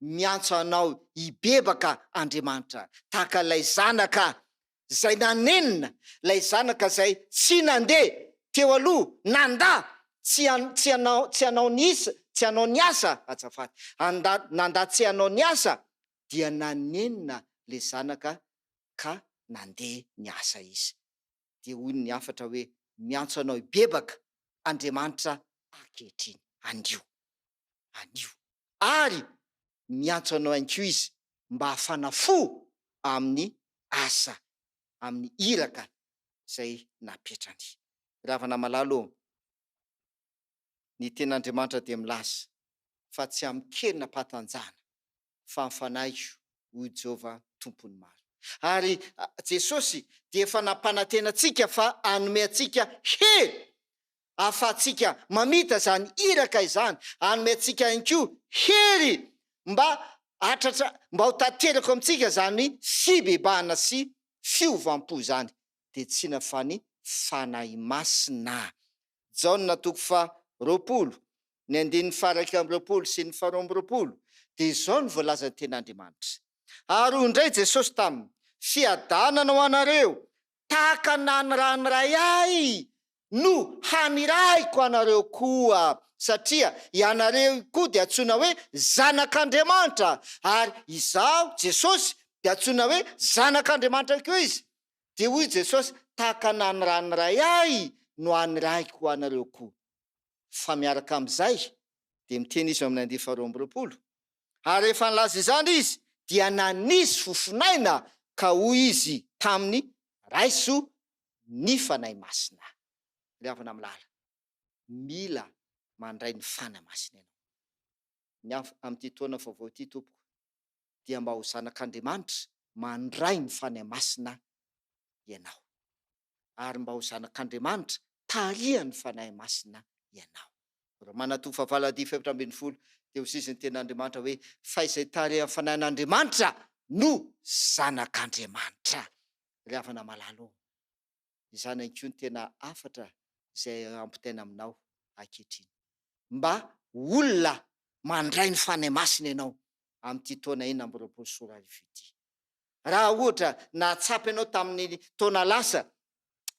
Miantso anao hibebaka Andriamanitra, tahaka ilay zanaka izay nanenina, ilay zanaka izay tsy nandeha teo aloha, nandà tsy tsy hanao tsy hanao ny isa, tsy hanao ny asa, azafady, anda nandà tsy hanao ny asa, dia nanenina ilay zanaka ka nandeha niasa izy. Dia hoy ny hafatra hoe, Miantso anao hibebaka Andriamanitra ankehitriny, anio. Anio. Ary miantso anao ihany koa Izy mba hafana fo amin'ny asa, amin'ny iraka izay napetrany. Ry havana malala ô, ny Tenin'Andriamanitra dia milaza fa tsy amin-kerim-pahatanjahana fa amin'ny Fanahiko, hoy Jehovah Tompon'ny maro. Ary Jesosy dia efa nampanantena antsika fa hanome antsika hery ahafahantsika mamita izany iraka izany, hanome antsika ihany koa hery mba hahatratra, mba ho tanteraka ao amintsika izany fibebahana sy fiovam-po izany, dia tsy inona fa ny Fanahy Masina. Jaona toko faha 20, ny andininy faha 21 sy ny faha 22, dia izao no voalazan'ny Tenin'Andriamanitra, Ary hoy indray Jesosy taminy, Fiadanana ho anareo, tahaka ny nanirahan'ny Ray Ahy no hanirahiko anareo koa, satria ianareo koa dia antsoina hoe zanak'Andriamanitra, ary Izaho, Jesosy, dia antsoina hoe Zanak'Andriamanitra koa izy. Dia hoy Jesosy, Tahaka ny nanirahan'ny Ray Ahy no hanirahiko anareo koa. Fa miaraka amin'izay, dia miteny Izy eo amin'ny andiany faharoa amby 20, Ary rehefa nilaza izany Izy, dia nanisy fofonaina ka hoy Izy taminy, Raiso ny Fanahy Masina. Ry havana malala, mila mandray ny Fanahy Masina ianao. Ny amin'ity taona vaovao ity, tompoko, dia mba ho zanak'Andriamanitra mandray ny Fanahy Masina ianao. Ary mba ho zanak'Andriamanitra tarihan'ny Fanahy Masina ianao. Romana toko fahavalo andininy faha-14 dia hoy izy ny tenin'Andriamanitra hoe, Fa izay tarihan'ny Fanahin'Andriamanitra no zanak'Andriamanitra. Ry havana malala ô, izany ihany koa no tena hafatra izay ampitaina aminao ankehitriny. Mba ho olona mandray ny Fanahy Masina ianao amin'ity taona 2026 ity. Raha ohatra nahatsapa ianao tamin'ny taona lasa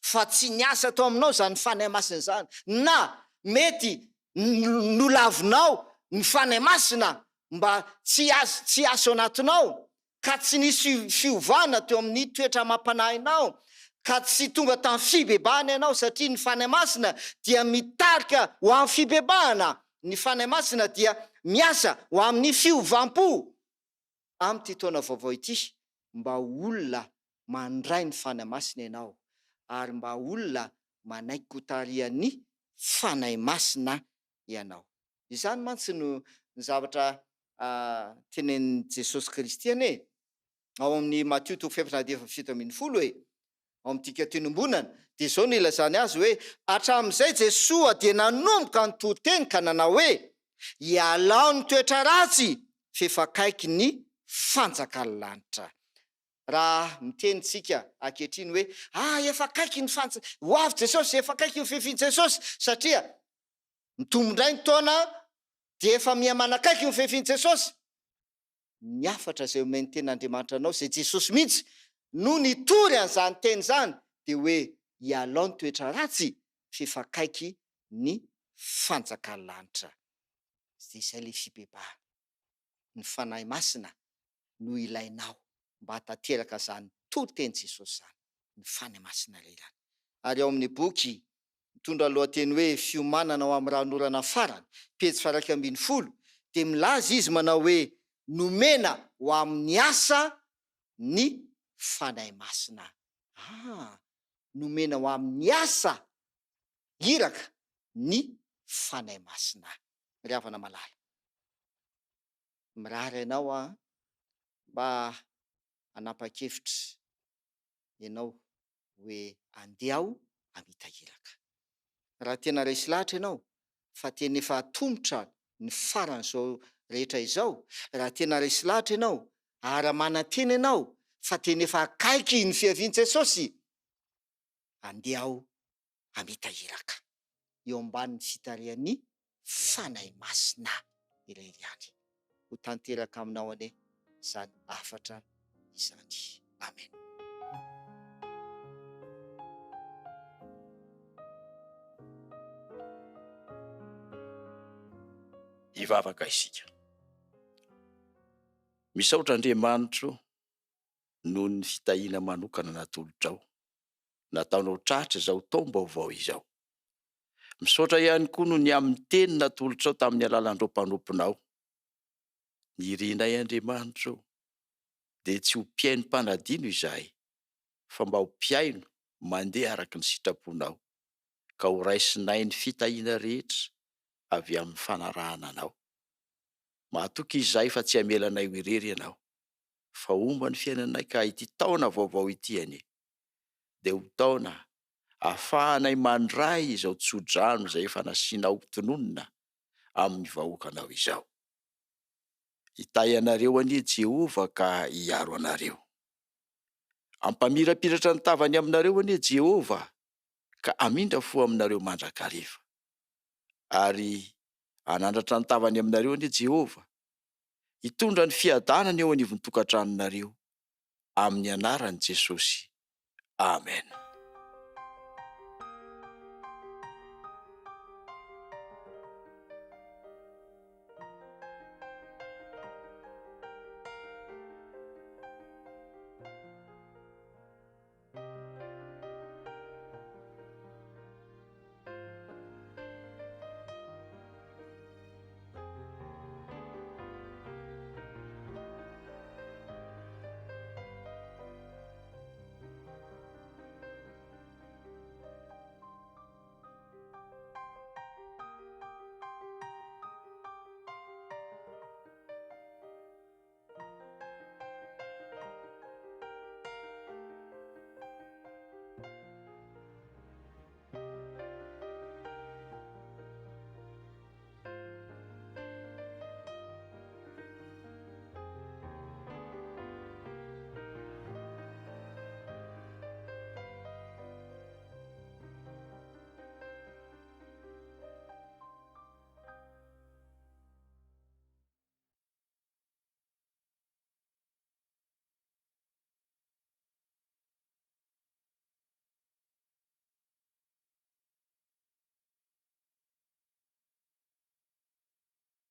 fa tsy niasa tao aminao izany Fanahy Masina izany, na mety nolavinao ny Fanahy Masina mba tsy tsy hiasa ao anatinao, ka tsy nisy fiovana teo amin'ny toetra amam-panahinao, ka tsy tonga tamin'ny fibebahana ianao, satria ny Fanahy Masina dia mitarika ho amin'ny fibebahana, ny Fanahy Masina dia miasa ho amin'ny fiovam-po. Amin'ity taona vaovao ity, mba ho olona mandray ny Fanahy Masina ianao, ary mba olona manaiky hotarihan'ny Fanahy Masina ianao. Izany mantsy no ny zavatra tenenin'i Jesosy Kristy anie e! Ao amin'ny Matio toko fahefatra andininy faha-17 e! Ao amin'ny dikanteny iombonana dia izao no ilazany azy hoe, Hatramin'izay Jesoa dia nanomboka nitory teny ka nanao hoe, Ialao ny toetra ratsy f'efa akaiky ny fanjakan'ny lanitra. Raha miteny isika ankehitriny hoe, Ah, efa akaiky ny fanja-, ho avy Jesosy, efa akaiky ny fiavian'i Jesosy, satria mitombo indray ny taona dia efa miha manakaiky ny fiavian'i Jesosy. Ny hafatra izay omen'ny Tenin'Andriamanitra anao, izay Jesosy mihitsy no nitory an'izany teny izany, dia hoe ialao ny toetra ratsy f'efa akaiky ny fanjakan'ny lanitra. Dia izay ilay fibebahana. Ny Fanahy Masina no ilainao mba hahatanteraka izany toriteny Jesosy izany. Ny Fanahy Masina ilay ilana. Ary ao amin'ny boky mitondra lohateny hoe Fiomanana ho amin'ny ranonorana farany, pejy faha-11, dia milaza izy manao hoe, Nomena ho amin'ny asa ny Fanahy Masina. Ah! Nomena ho amin'ny asa iraka ny Fanahy Masina. Ry havana malala, mirary anao aho mba hanapa-kevitra ianao hoe andeha aho hamita iraka. Raha tena resy lahatra ianao fa tena efa atomotra ny faran'izao rehetra izao, raha tena resy lahatra ianao ary manantena ianao fa tena efa akaiky ny fiavian'i Jesosy, andeha aho hamita iraka eo ambanin'ny fitarihan'ny Fanahy Masina irery ihany. Ho tanteraka aminao anie izany hafatra izany. Amen. Hivavaka isika. Misaotra Andriamanitro noho ny fitahiana manokana natolotrao, nataonao tratra izao taom-baovao izao. Misaotra ihany koa noho ny amin'ny teny natolotrao tamin'ny alalan'ireo mpanomponao. Ny irinay Andriamanitra ô, dia tsy ho mpihaino mpanadino izahay, fa mba ho mpihaino mandeha araka ny sitraponao, ka ho raisinay ny fitahiana rehetra avy amin'ny fanarahana Anao. Mahatoky izahay fa tsy hamela anay ho irery Ianao, fa homba ny fiainanay ka ity taona vaovao ity anie dia ho taona afahanay mandray izao tsodrano izay efa nasianao tononina amin'ny vahoakanao izao. Hitahy anareo anie Jehovah ka hiaro anareo. Hampamirapiratra ny tavany aminareo anie Jehovah ka hamindra fo aminareo mandrakariva. Ary hanandratra ny tavany aminareo anie Jehovah, hitondra ny fiadanana eo anivon'ny tokantranonareo, amin'ny anaran'i Jesosy. Amen.